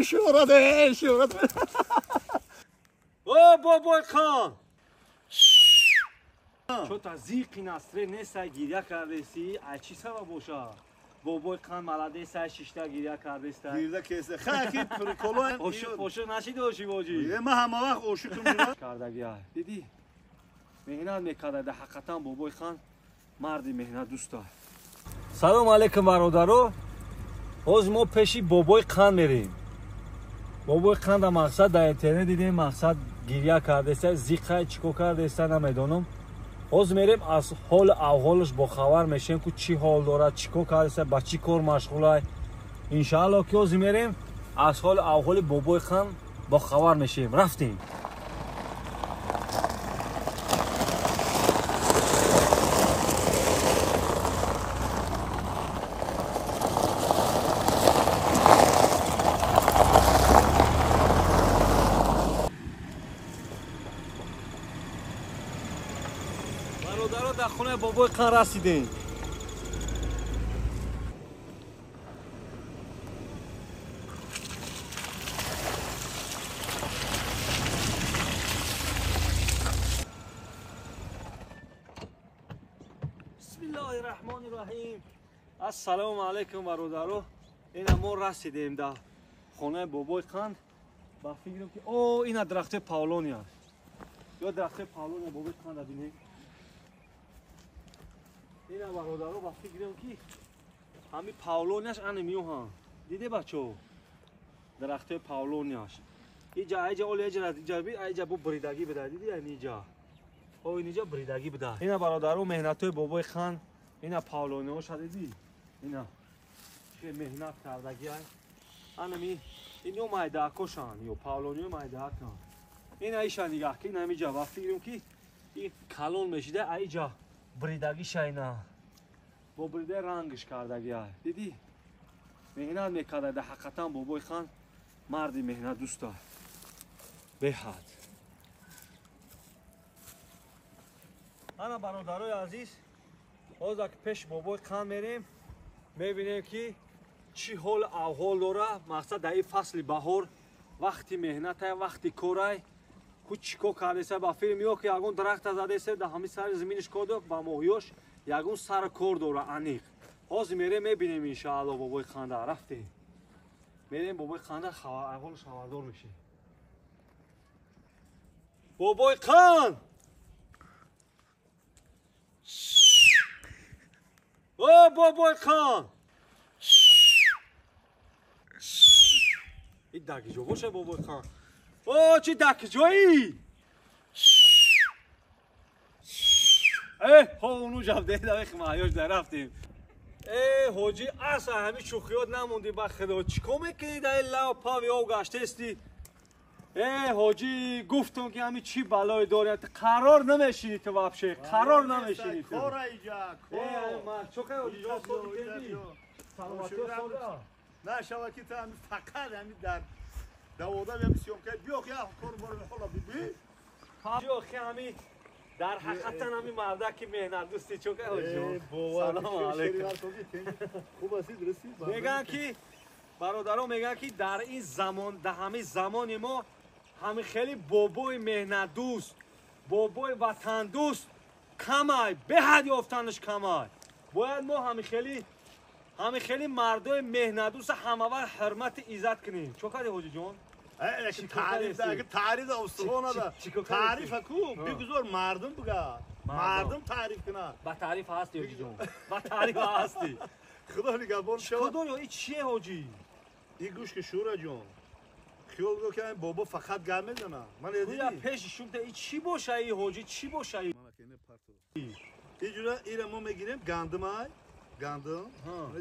Шӯҳрат, шӯҳрат. О, бобой хан! Чота зиқи насре несай гиря кардеси, ай чӣ сабаб боша? Бобой хан маладесай шишта гиря кардеста. Гиря кеса. Хаки приколо. Ошиқ ошиқ нашиди оши боҷи. Ма ҳама вақт ошиқам. Кардагия. Дидӣ? Меҳнат мекарда, да ҳақиқатан бобой хан марди меҳнатдӯста. Салом алейкум бародаро. Ҳозир мо пеши бобой қан мерем. Бобой қанда мақсад дар интернет дидем, мақсад гиря кардеста, зиқай чӣ кор кардеста намедонам. Ҳозир мерем аз ҳоли авҳолаш бохабар мешем, ку чӣ ҳол дорад, чӣ кор кардеста, ба чӣ кор машғулай. Иншаалло ки ҳозир мерем аз ҳоли авҳоли бобой хан бохабар мешем. Рафтем. Бародаро, дар хонаи бобои қан расидем. Бисмиллоҳи раҳмони раҳим. Ассалому алайкум бародаро. Ина мо расидем дар хонаи бобои қанд. Ба фикрам ки о ина дарахти павлония. Ё дарахти павлония бобои қанда бинем. Ина бародаро, ба фикрам ки ҳами павлонияш ана миёҳанд. Диде бачо? Дарахтои павлонияш. Иҷа аиҷа оли аиҷа иҷа би аиҷа бо бридагӣ буда. Диди ани иҷа. О иниҷа бридагӣ буда. Ина бародаро, меҳнатои бобои хан, ина павлонияша диди? Ина чӣ меҳнат кардагиай. Анами ино майдаакошанд, ё павлониё майдааканд. Ина иша нигаҳ ки ина ҳамиҷа ба фикрам ки и калон мешида аиҷа бридагиша ина. Бо брида рангш кардагия. Дидӣ? Меҳнат мекарда, да ҳақиқатан бобои хан марди меҳнатдӯста. Беҳад. Ана бародарои азиз, ҳозир ки пеш бобои хан мерем, мебинем ки чӣ ҳол авҳол дора. Мақсад дар ин фасли баҳор вақти меҳнатай, вақти корай. Ку чӣ кор кардеса ба филм ё ки ягон дарахта задеса дар ҳамин сари заминиш кор дор, ба моҳиёш ягон сар кор дора аниқ. Ҳозир мерем мебинем иншаалло бобои қанда. Рафтем. Мерем бобои қанда аҳволаш хабардор мешем. Бобои қанд! О бобои қанд! Ин дакиҷо боша бобои қанд? О чӣ дакиҷоӣ? Э, ҳо уну ҷабдеда маҳёш дар рафтем. Э, ҳоҷӣ аса ҳамин шӯхиёт намондӣ ба худо. Чӣ кор мекунӣ дар ин лав пави об гаштести? Э, ҳоҷӣ гуфтам ки ҳамин чӣ балое дорӣ, қарор намешинӣ ту вообще, қарор намешинӣ ту. Кора иҷа, кор. Э, ма чӣ кай ҳоҷӣ ҷон содӣ? Саломатӣ сода. На шава ки ту ҳамин фақат ҳамин дар давода ҳамин съёмка биё ки кор бор ҳола биби. Биё ки ҳамин дар ҳақиқатан ҳамин мардаки меҳнатдӯсти чӣ кай ҳоҷӣ? Салому алайкум. Хуб ҳастӣ, дурустӣ? Мегӯянд ки бародаро мегӯянд ки дар ин замон, дар ҳамин замони мо ҳамин хеле бобои меҳнатдӯст, бобои ватандӯст камай, беҳад ёфтанаш камай. Бояд мо ҳамин хеле мардои меҳнатдӯста ҳамавақт ҳурмати иззат кунем. Чӣ кардӣ ҳоҷиҷон? Таъриф устухонада. Таърифа ку бигузор мардум буга. Мардум таъриф кунад. Ба таъриф ҳастӣ ҳоҷиҷон. Ба таъриф ҳастӣ. Худо нигаҳбон шавад. Худо ин чие ҳоҷӣ? Ин гӯш ки Шӯра ҷон. Хиёл гӯ ки бобо фақат гап мезанад. Ман дидӣ? Пеши шумта ин чӣ боша ин ҳоҷӣ чӣ боша ин? Иҷура ира мо мегирем гандумай, гандум.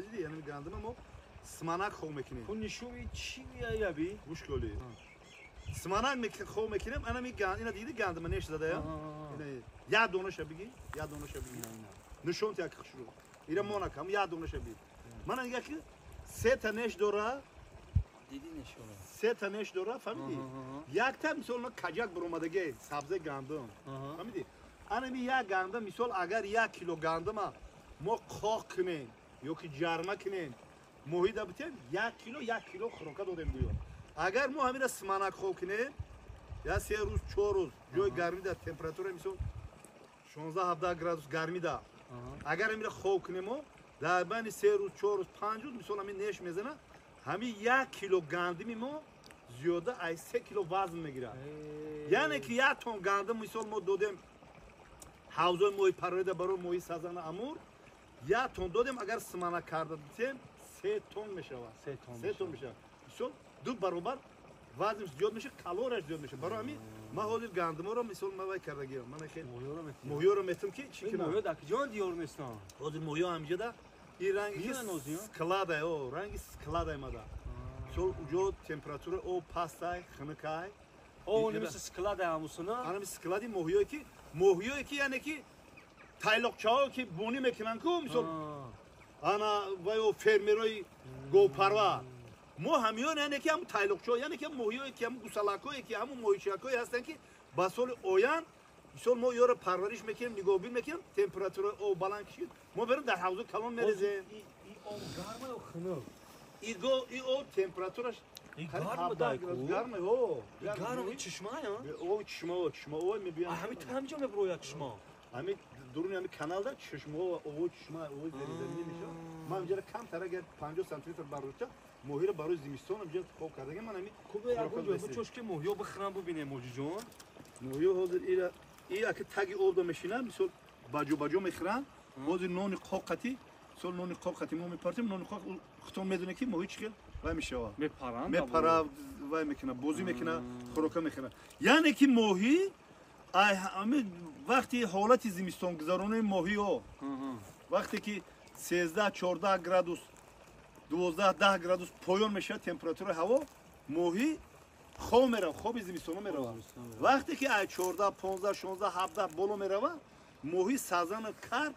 Дидӣ яъне гандума мо сманак хоб мекунем. Ту нишон ин чӣ меяби? Гӯш кунӣ. Сманак хоб мекунем, ана ми ганд, ина дидӣ гандума неш задая? Ина як донаша бигӣ, як донаша бигӣ. Нишон як хушрӯ. Ира монакам як донаша бигӣ. Мана нигоҳ ки се та неш дора. Дидӣ нешона. Се та неш дора, фаҳмидӣ? Як та мисол на каҷак баромадагӣ, сабзе гандум. Фаҳмидӣ? Ана ми як гандум мисол агар 1 кило гандума мо қоқ кунем ё ки ҷарма кунем, моҳӣ да битем 1 кило 1 кило хӯрока додем гӯё. Агар мо ҳамира симанак хоб кунем, я 3 рӯз 4 рӯз ҷои гармӣ да температура мисол 16-17 градус гармӣ да. Агар ҳамира хоб кунем мо дар байни 3 рӯз 4 рӯз 5 рӯз мисол ҳамин неш мезана, ҳамин 1 кило гандими мо зиёда аз 3 кило вазн мегирад. Яъне ки 1 тон гандим мисол мо додем ҳавзои моҳипарварида барои моҳи сазана амур, 1 тон додем, агар симана карда битем 3 тон мешавад. 3 тон мешавад. Мисол 2 баробар вазн зиёд мешавад, калорияш зиёд мешавад. Барои ҳамин ман ҳозир гандиморо мисол ман вай кардагиам. Ман хел моҳиёро метам ки чӣ кунам? Моҳиё дар куҷо диёр нестанд? Ҳозир моҳиё ҳамҷода ин ранги склада, о ранги склада омада. Мисол уҷо температура об пастай, хунукай. О, немиси склада ҳамусуна? Ҳамин склади моҳиёе ки яъне ки тайлоқчаҳое ки бунӣ мекунанд ку мисол ана ваё фермерои говпарвар. Мо ҳамиён яъне ки ҳамун тайлоқчаҳо, яъне ки моҳиёе ки ҳамун гусалакҳое ки ҳамун моҳичакҳое ҳастанд ки ба соли оянд мисол мо ёро парвариш мекунем, нигоҳбин мекунем, температураи об баланд кишид, мо берем дар ҳавзу калон мерезем. И об гарма ё хунук? И об температураш гарме, о. Гарм чишма ё? О, чишма, о, чишма, о, мебиям. Ҳамин ту ҳамҷо меброяд чишма? Ҳамин дуруни ҳамин каналда чишма, о, чишма, о, зеризаминӣ мешавад. Ман инҷара камтар агар 50 сантиметр барота моҳиро барои зимистон инҷа хоб кардагем. Ман ҳамин кубе ягон ҷо бичош ки моҳиё бихӯрам бибинем моҷиҷон. Моҳиё ҳозир ира и аки таги обда мешинанд, мисол баҷо баҷо мехӯранд. Ҳозир нони қоқати, мисол нони қоқати мо мепартем, нони қоқ худтон медонед ки моҳи чӣ хел вай мешавад. Мепаранд, мепара, вай мекунад, бозӣ мекунад, хӯрока мехӯрад. Яъне ки моҳӣ ҳамин вақти ҳолати зимистонгузаронии моҳиҳо, вақте ки 13-14 градус, 12-10 градус поён мешавад температураи ҳаво, моҳӣ хоб меравад, хоби зимистона меравад. Вақте ки ай 14, 15, 16, 17 боло меравад, моҳӣ сазану карп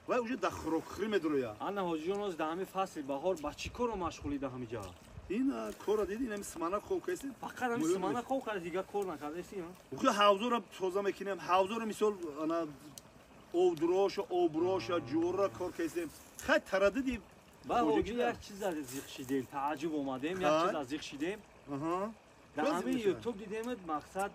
вай уже дар хӯрокхӯрӣ медурояд. Ана ҳоҷиҷон, ҳозир дар ҳамин фасли баҳор ба чӣ корро машғулӣ дар ҳамин ҷо? Ин корро дидӣ, ин ҳамин симана хоб кардем. Фақат ҳамин симана хоб кард, дигар кор накардеси? Охи ҳавзоро тоза мекунем, ҳавзоро мисол ана обдуроша, оброша, ҷӯрро кор кардем. Хай тараддуди ба ҳоҷи як чиз аз зиқ шидем, тааҷҷуб омадем, як чиз аз зиқ шидем. Дар ҳамин ютуб дидемед, мақсад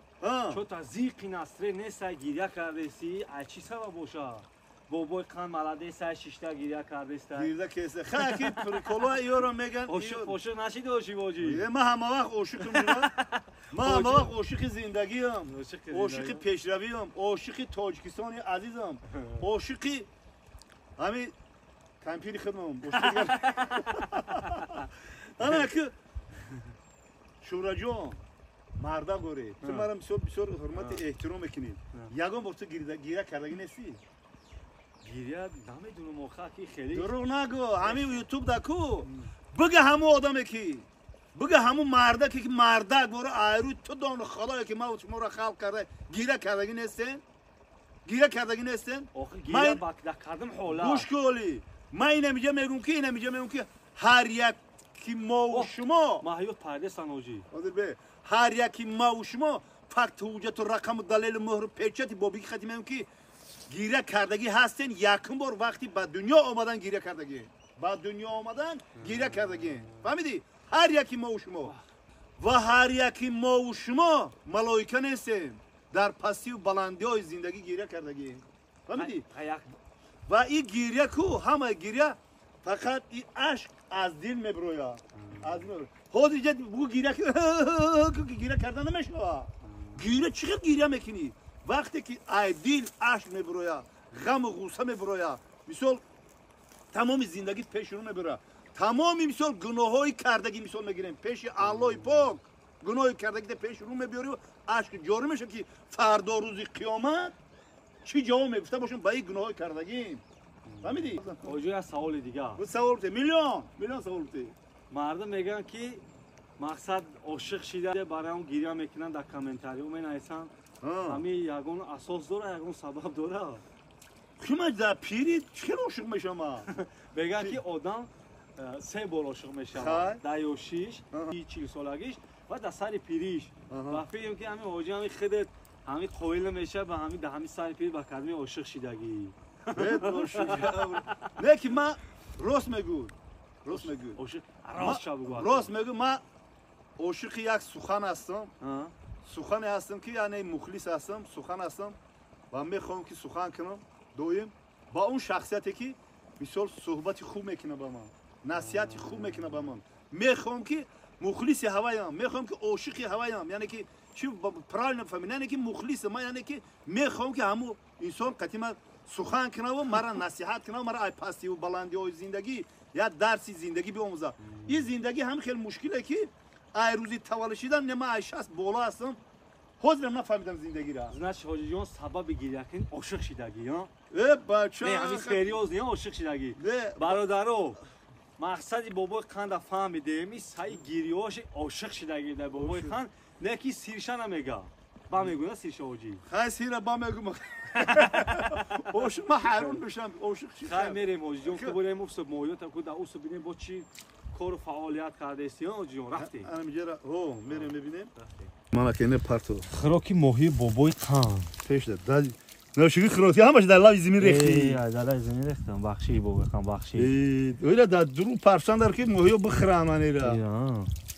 чо-та зиқи насре несай гиря кардеси, ай чӣ сабаб бошад? Бобой қан маладесай шишта гиря кардеста. Гиря кеса. Хай ки приколо ёро меган. Ошиқ ошиқ нашиди ошиқ ҳоҷи? Ман ҳама вақт ошиқам. Ман ҳама вақт ошиқи зиндагиам, ошиқи пешравиам, ошиқи Тоҷикистони азизам, ошиқи ҳамин кампири худмам. Ана ки Шураҷон, марда горӣ, ту маро бисёр бисёр ҳурмати эҳтиром мекунӣ. Ягон бор ту гиря кардагӣ нестӣ? Гиря намедунам охир ки хеле. Дурӯғ нагӯ, ҳамин ютуб да ку бига ҳамун одаме ки бига ҳамун мардаке ки мардак бора айрӯи ту дону худое ки ман шуморо халқ карда гиря кардагӣ нестем? Гиря кардагӣ нестем? Охир гиря дар кардам ҳолат. Гӯш кун оли, ман инамиҷа мегӯм ки инамиҷа мегӯм ки ҳар як ки мову шумо маҳёт пардесан ҳоҷӣ. Ҳозир бе ҳар як ки мову шумо факт ҳуҷҷату рақаму далелу муҳру печати бобики хати мегӯм ки гиря кардагӣ ҳастен якум бор вақти ба дунё омадан гиря кардагӣ. Ба дунё омадан гиря кардагӣ. Фаҳмидӣ? Ҳар яки мову шумо ва ҳар яки мову шумо малоика нестем. Дар пастию баландиҳои зиндагӣ гиря кардагӣ. Фаҳмидӣ? Ва ин гиря ку ҳамаи гиря фақат ин ашк аз дил мебирояд. Аз дил. Ҳозир иҷа бугӯ гиря гиря карда намешавад. Гиря чӣ хел гиря мекунӣ? Вақте ки ай дил ашк мебирояд, ғаму ғусса мебирояд, мисол тамоми зиндагит пеши рӯ мебирояд. Тамоми мисол гуноҳҳои кардагӣ мисол мегирем пеши Аллоҳи пок, гуноҳи кардагита пеши рӯ мебиёрӣ, ашк ҷорӣ мешавад ки фардо рӯзи қиёмат чӣ ҷавоб мегуфта бошем ба ин гуноҳҳои кардагим. Фаҳмидӣ? Ҳоҷӣ як саволи дигар. Савол бите, миллион, миллион савол бите. Мардум мегӯянд ки мақсад ошиқ шида барои он гиря мекунанд, дар комментариҳо менависанд. Ҳамин ягон асос дора, ягон сабаб дора? Хима дар пирӣ чӣ хел ошиқ мешавам? Мегӯянд ки одам 3 бор ошиқ мешавад. Дар ёшиш, 40 солагиш ва дар сари пириш. Ва фикр ки ҳамин ҳоҷӣ ҳамин худат ҳамин қоил мешавад ба ҳамин дар ҳамин сари пир ба кадми ошиқ шидагӣ. Не ки ман рост мегӯ. Рост мегӯй. Ошиқ рост ша бугӯ. Рост мегӯй, ман ошиқи як сухан ҳастам. Сухане ҳастам ки яъне мухлис ҳастам, сухан ҳастам ва мехоҳам ки сухан кунам доим ба он шахсияте ки мисол суҳбати хуб мекунад ба ман, насиҳати хуб мекунад ба ман. Мехоҳам ки мухлиси ҳаваям, мехоҳам ки ошиқи ҳаваям, яъне ки чи правильно фаҳмид, яъне ки мухлис ман, яъне ки мехоҳам ки ҳамун инсон қатъи ман сухан кунаву мара насиҳат кунаву мара ай пастиву баландиҳои зиндагӣ як дарси зиндагӣ биомӯзад. Ин зиндагӣ ҳам хеле мушкиле ки ай рӯзи таваллуд шидан не ман ай 60 боло ҳастам, ҳозирам нафаҳмидам зиндагиро. Значит, ҳоҷиҷон сабаби гирякин ошиқ шидагӣ, а? Э, бача. Не, ҳамин серьёз не ошиқ шидагӣ. Бародаро, мақсади бобои қанда фаҳмидем, ин саи гирёш ошиқ шидагӣ дар бобои қанд, не ки сирша намега. Ба мегӯяд сирша ҳоҷӣ. Хай сира ба мегӯм. Ошиқ ман ҳайрон мешам, ошиқ шид. Хай мерем ҳоҷиҷон, ку бурем усуб моҳиёта ку да усуб бинем бо чӣ кору фаъолият кардаисти, ҳоҷиҷон, рафтем. Ана миҷара, ҳо, мерем мебинем. Мана ки не парту. Хӯроки моҳии бобои қанд. Пеш да. Нашуги хӯроки ҳамаш дар лави зимин рехтӣ. Э, дар лави зимин рехтам, бахши бобои қанд, бахши. Э, ира дар дурун парсан дар ки моҳиё бихӯранд манира.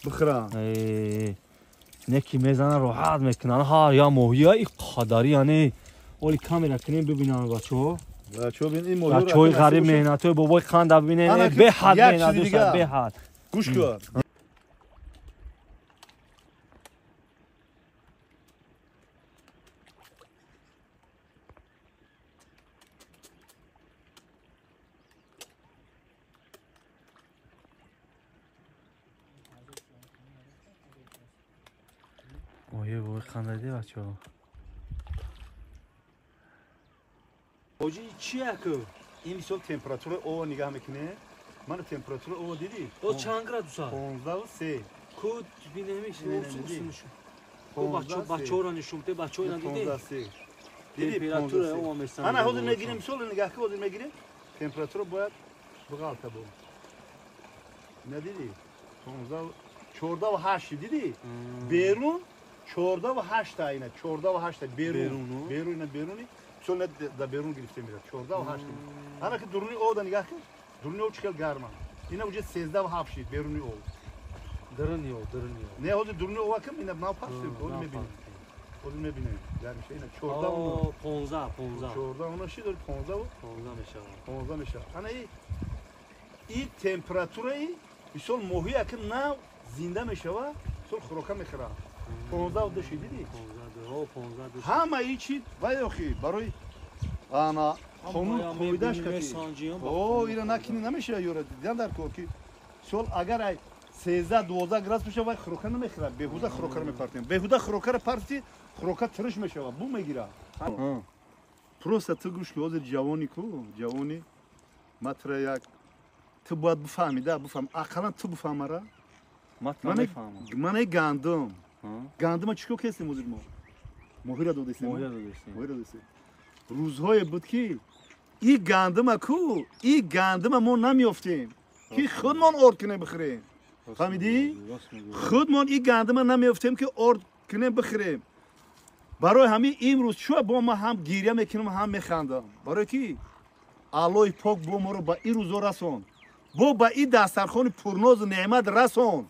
Бихӯранд. Э, не ки мезананд роҳат мекунанд. Ҳар я моҳия и қадари, яъне оли камера кунем бибинанд бачаҳо. Бачаҳо бин ин моҳиё. Бачаҳои ғариб меҳнатҳои бобои қанда бибинед, беҳад меҳнат дӯстон, беҳад. Гӯш кун. Моҳии бобои қанда диди бачаҳо. Ҳоҷи чия ку? Ин мисол температураи ова нигаҳ мекунӣ. Мана температураи ова дидӣ? О чанд градуса? 15.3. Ку бинемиш, бачаҳоро нишон бите, бачаҳоро дидӣ? 15.3. Дидӣ температураи ова месанҷад. Ана ҳозир мегирем, мисол нигаҳ ку, ҳозир мегирем. Температура бояд биғалта бо. Надидӣ? 14.8 дидӣ? Берун 14.8 та ина, 14.8 берун. Берун ина беруни. Мисол да берун гирифта мерад. 14.8. Ана ки дуруни ов да нигаҳ кун. Дуруни ов чӣ хел гарма. Ина уже 13.7 шид беруни ов. Дуруни ов, дуруни ов. Не, ҳозир дуруни ова ким ина нав паштем, ҳозир мебинем. Ҳозир мебинем. Гармиша ина 14. 15, 15. 14 шид, 15 15 мешавад. 15 мешавад. Ана ин температураи мисол моҳия ки нав зинда мешавад, мисол хӯрока мехӯрад. 15.2 шид, дидӣ? 15.2, 15.2. Ҳама ин чи вай охи барои ана қонун қоидаш кати. О, ира накини намешава ёра дидан дар кор ки сол агар ай 13-12 градус бошад, вай хӯрока намехӯрад, беҳуда хӯрокаро мепартем. Беҳуда хӯрокаро партӣ, хӯрока тириш мешавад, бу мегирад. Просто ту гӯш ки ҳозир ҷавони ку, ҷавони матра як ту бояд бифаҳмӣ, да, бифаҳм, ақаллан ту бифаҳмара. Ман мефаҳмам. Ман гандум. Гандума чӣ кор кестем ҳозир мо? Моҳира додестем. Моҳира додестем. Моҳира додестем. Рӯзҳое буд ки ин гандума ку, ин гандума мо намеёфтем ки худмон орд кунем бихӯрем. Фаҳмидӣ? Худмон ин гандума намеёфтем ки орд кунем бихӯрем. Барои ҳамин имрӯз чӯ бо ма ҳам гиря мекунам, ҳам механдам. Барои ки Аллоҳи пок бо моро ба ин рӯзо расон. Бо ба ин дастархони пурнозу неъмат расон.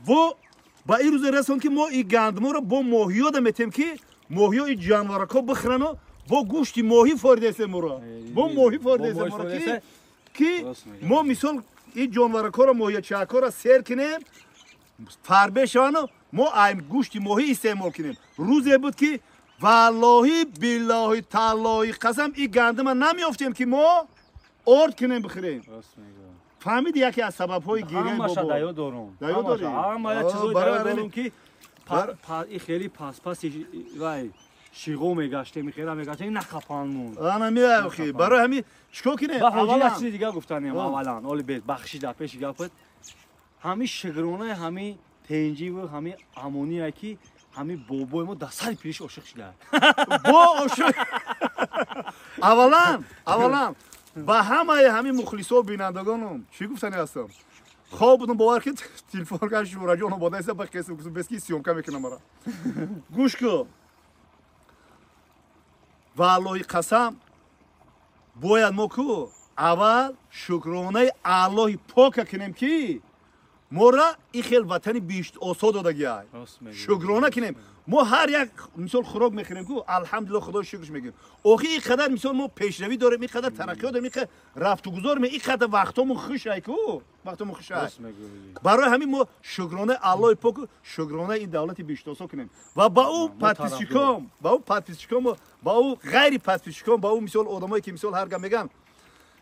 Бо ба ин рӯзе расон ки мо ин гандуморо бо моҳиёда метем ки моҳиё ин ҷанварако бихӯрану бо гӯшти моҳӣ фоидаесем моро. Бо моҳӣ фоидаесем моро ки мо мисол ин ҷонваракоро моҳиячаакоро сер кунем, фарбе шавану мо ай гӯшти моҳӣ истеъмол кунем. Рӯзе буд ки валлоҳи биллоҳи таллоҳи қасам ин гандума намеёфтем ки мо орд кунем бихӯрем. Фаҳмиди яке аз сабабҳои гирияи бобо? Ҳамаша даё дорум. Даё дорӣ? Ҳама як чизои даё дорум ки и хеле паспаси вай шиғо мегаштем, хела мегаштем, нахапанмон. Ана меохи. Барои ҳамин чикор кунем? Ба ҳоҷи чизи дигар гуфтанем аввалан. Оли бед бахшида пеши гапат. Ҳамин шигронаи ҳамин тенҷиву ҳамин амония ки ҳамин бобои мо дар сари пириш ошиқ шуда. Бо ошиқ. Аввалан, аввалан ба ҳамаи ҳамин мухлисо бинандагонум чӣ гуфтани ҳастам? Хоб будам, бовар ки телефон кардам Шӯраҷон обода иста ба қисм гуфтам бес ки съёмка мекунам мара. Гӯш кун. Валлоҳи қасам бояд мо ку Аввал шукронаи Аллоҳи пока кунем, ки моро ин хел ватани биҳиштосо додагиай. Шукрона кунем. Мо ҳар як мисол хӯрок мехӯрем ку, алҳамдулилла, худои шукрш мегӯем. Охи ин қадар мисол мо пешравӣ дорем, ин қадар тараққиёт дорем, ин қадар рафтугузор, ин қадар вақтҳомон хушай ку, вақтҳомон хушай. Барои ҳамин мо шукронаи Аллоҳи поку, шукронаи ин давлати биҳиштосо кунем ва ба ӯ подписчиком, ба ӯ подписчиком, ба ӯ ғайри подписчиком, ба ӯ мисол одамое ки мисол ҳар гап мегӯянд,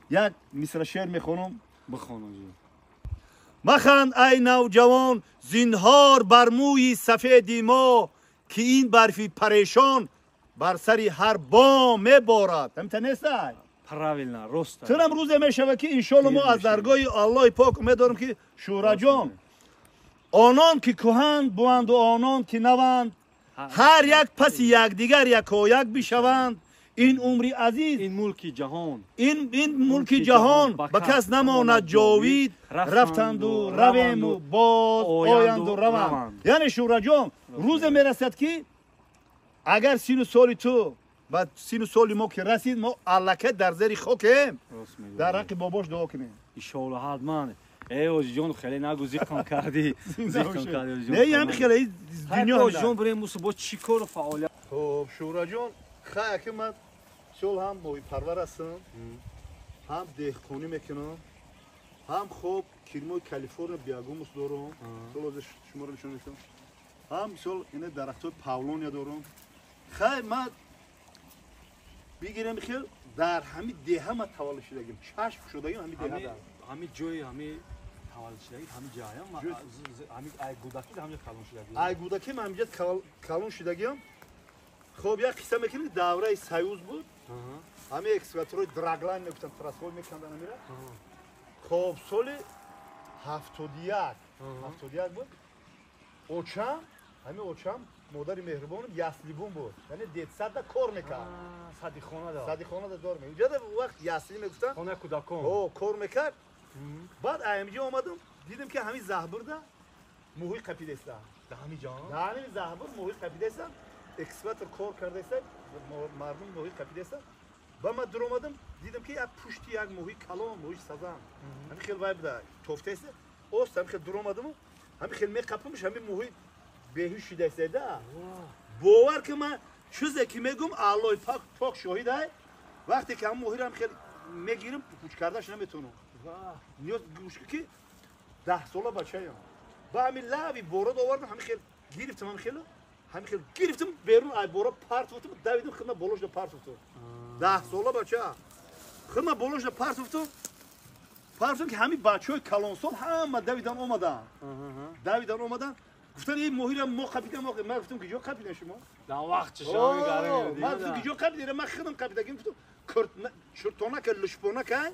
як мисра шеър мехонам. Бихонам. Маханд ай навҷавон, зинҳор бар мӯи сафеди мо, ки ин барфи парешон бар сари ҳар бом меборад. Ҳамита нестай? Правильно, рост. Турам рӯзе мешавад, ки иншолло мо аз даргоҳи Аллоҳи пок умед дорем, ки Шӯраҷон, онон ки кӯҳанд буанду онон ки наванд, ҳар як паси якдигар якояк бишаванд. Ин умри азиз, ин мулки ҷаҳон, ин мулки ҷаҳон ба кас намонад ҷовид, рафтанду равему боз оянду раванд. Яъне Шӯраҷон, рӯзе мерасад, ки агар сину соли ту ба сину соли мо ки расид, мо аллакай дар зери хокем, дар ҳаққи бобош дуо кунем. Иншоалло, ҳатман. Э, оҷиҷон, хеле нагу, зиқам кардӣ, зиқам кардӣ. Не, ҳами хеле дунё. Оҷиҷон, бирем мусо бо чӣ кору фаъолият? Хоб, Шӯраҷон, хай, ки ман сол ҳам моҳипарвар ҳастам, ҳам деҳқонӣ мекунам, ҳам хоб кирмои Калифорния биогумус дорам, сол ҳозир шуморо нишон медиҳам, ҳам мисол ина дарахтҳои павлония дорам. Хай, ман бигирем, хел дар ҳами деҳа ман таваллуд шудагим, чашм шудагим ҳами деҳа. Ҳами ҷои ҳами таваллуд шудагӣ, ҳами ҷаям, ҳами ай гудакӣ ҳамҷа калон шудагӣ? Ай гудакӣ ман ҳамҷа калон шудагиам. Хоб, як қисса мекунем. Давраи Союз буд, ҳами экскаваторҳои драглайн мегуфтанд, трасҳо мекандан амира. Хоб, соли 71, 71 буд. Очам, ҳами очам, модари меҳрубонам, яслибун буд, яъне детсадда кор мекард. Садихонада? Садихонада дор инҷода вақт ясли мегуфтанд. Хонаи кӯдакон. О, кор мекард. Баъд аямҷа омадам, дидам, ки ҳамин заҳбурда муҳи қапидаистанд. Да ҳамин ҷо? Да ҳамин заҳбур муҳи қапидаистанд, экскаватор кор кардаиста, мардум моҳӣ қапидаиста. Ба ман дуромадам, дидам, ки як пушти як моҳи калон, моҳи сазан ҳамин хел вай буда, тофтаиста ост. Ҳамин хел дуромадаму ҳамин хел меқапамш, ҳамин моҳи беҳуш шидаиста. Бовар ки, ман чизе ки мегӯм, Аллоҳи пок шоҳидай. Вақте ки ҳамин моҳиро ҳам хел мегирам, пуч кардаш наметавонам. Ниёз гӯш ки 10 сола бачаям. Ба ҳамин лави бород овардам, ҳамин хел гирифтам, ҳамин хел гирифтам, берун ай бора партофтам, давидам, хидма болошда партофтам. 10 сола бача хидма болошда партофтам. Партофтам, ки ҳамин бачаҳои калонсол ҳама давидан омадан, давидан омадан, гуфтан: «Ин моҳиро мо қапидем». Ман гуфтам: «Куҷо қапидем шумо?» Дар вақт Ман гуфтам: «Куҷо қапидем? Ман худам қапидагим», гуфтам. Чуртонака, лушпонака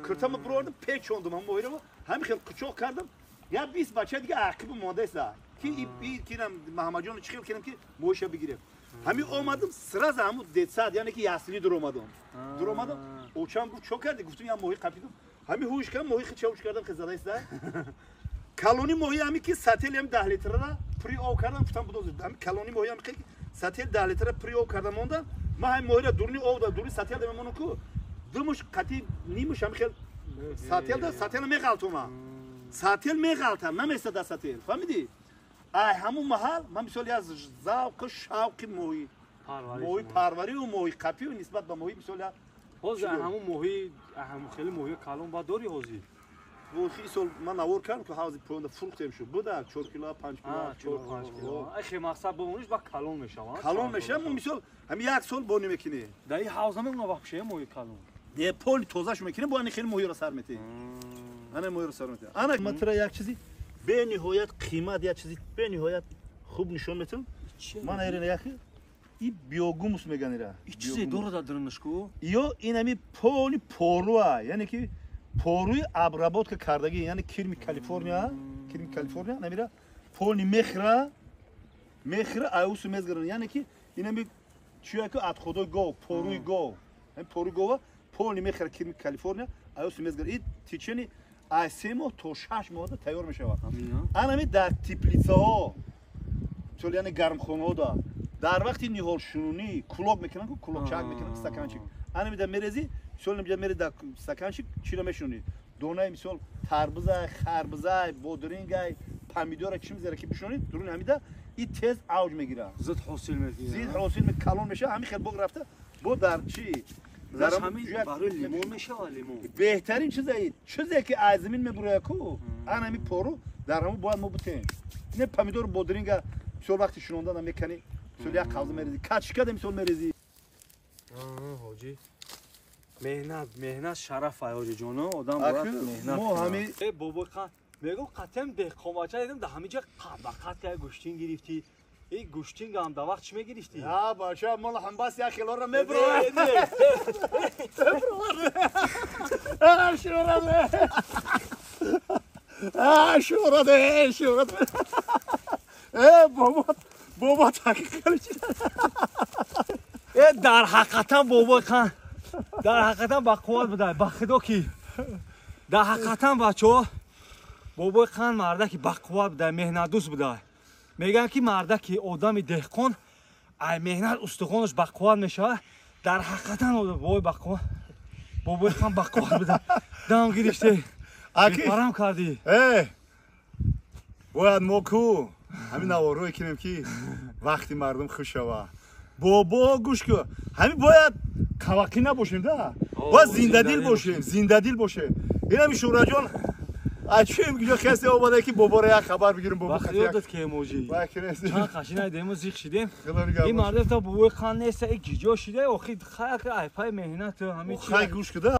куртама бировардам, печондум ҳам моҳиро, ҳамин хел қучоқ кардам. Я 20 бача дига ақиби мондаеста, ки кинам Маҳамаҷон, чӣ хел кинам, ки моҳиша бигирем. Ҳамин омадам, сразу ҳамун детсад, яъне ки ясли дуромадам. Дуромадам, очам гуфт: «Чо кардӣ?» Гуфтам: «Я моҳи қапидам». Ҳамин ҳуш кардам, моҳи хича ҳуш кардам, ки задаиста. Калони моҳи ҳами ки сател ҳам 10 литрара пури об кардам, гуфтам: «Будоз». Ҳами калони моҳи ҳами ки сател 10 литра пури об кардам, мондам. Ман ҳами моҳиро дуруни об да, дуруни сател да мемонам ку, думуш қати нимуш ҳами хел сател да сатела меғалтума, сател меғалтам, наместа да сател, фаҳмидӣ? Ай ҳамун маҳал ман мисол як завқу шавқи моҳӣ, моҳи парварию моҳи қапию нисбат ба моҳӣ мисол як Ҳозир ҳамун моҳи, ҳамун хеле моҳи калон ба дорӣ ҳозир? Охи сол ман навор кардам, ки ҳавзи поёнда фурӯхтем, шуд буда 4 кило, 5 кило. 4-5 кило. Ахе, мақсад бо ониш ба калон мешавад. Калон мешавад. Мо мисол ҳами як сол бо намекунӣ. Дар ин ҳавз намемона вообще моҳи калон? Не, поли тозаш мекунем, бо ани хеле моҳиро сар метеҳ, ана моҳиро сар метеҳ. Ана ман тура як чизи бениҳоят қимат, як чизи бениҳоят хуб нишон метавам. Ман эрина яхи и биогумус меган ира. Чизе дорад дар дурунашку? Ё ин ами поли поруа, яъне ки поруи обработка кардагӣ, яъне кирми Калифорния, кирми Калифорния намира поли мехра, мехра аюсу мезгаран, яъне ки инами чия ки отходои гов, поруи гов, ҳамин поруи гова поли мехра, кирми Калифорния аюсу мезгаран. И течение аз 3 моҳ то 6 моҳда тайёр мешавад. Анами дар теплицаҳо мисол, яъне гармхонаҳо дар вақти ниҳолшунунӣ кулок мекунанд, ку кулокчак мекунанд, стаканчик анами да мерези. Мисол инҷа мери дар стаканчик чиро мешунӣ? Донаи мисол тарбузай, харбузай, бодрингай, помидора чӣ мезара ки бишонӣ, дуруни ҳамида и тез авҷ мегирад. Зуд ҳосил мегирад. Зуд ҳосил калон мешавад, ҳамин хел боғ рафта бо дар чӣ? Барои лимон мешавад лимон. Беҳтарин чизе, чизе ки аз замин мебурояд ку, ан ҳамин пору дар ҳамон бояд мо бутем. Не помидор бодринга мисол вақти шунондан мекани, мисол як қавза мерезӣ, качка мисол мерезӣ. Ҳоҷӣ меҳнат, меҳнат шараф ай ҳоҷӣ ҷоно, одам бояд меҳнат. Мо ҳами бобо қа мегӯм қатъан деҳқонбача дидам дар ҳамин ҷо қабақат ка гӯштин гирифтӣ. Эй гӯштинга ҳам дар вақт чӣ мегирифтӣ? А бача, мол ҳам бас як хелора мебурад. А шурад. А шурад, шурад. Э бобо, бобо таҳқиқ чӣ? Э дар ҳақиқатан бобо қан дар ҳақиқатан ба қувват будай, ба худо ки дар ҳақиқатан бачаҳо бобои қан мардаки ба қувват будай, меҳнатдӯст будай. Мегӯянд ки мардаки одами деҳқон ай меҳнат устухонаш ба қувват мешавад. Дар ҳақиқатан бобои ба қувват, бобои қан ба қувват будай. Дам гирифте, парам кардӣ. Э бояд мо ку ҳамин наворое кинем ки вақти мардум хуш шава. Бобо гӯш ку, ҳамин бояд кавақӣ набошем да, бояд зиндадил бошем, зиндадил бошем. Инами Шураҷон ачим гиҷо касе омада ки боборо як хабар бигирем. Бобо хатиёдат ки эмоҷи чанд қашина демо зиқ шидем. Ин мардум та бобои қан неста, ин гиҷо шида, охи хай айпай меҳнат ҳамин хай гӯш куда.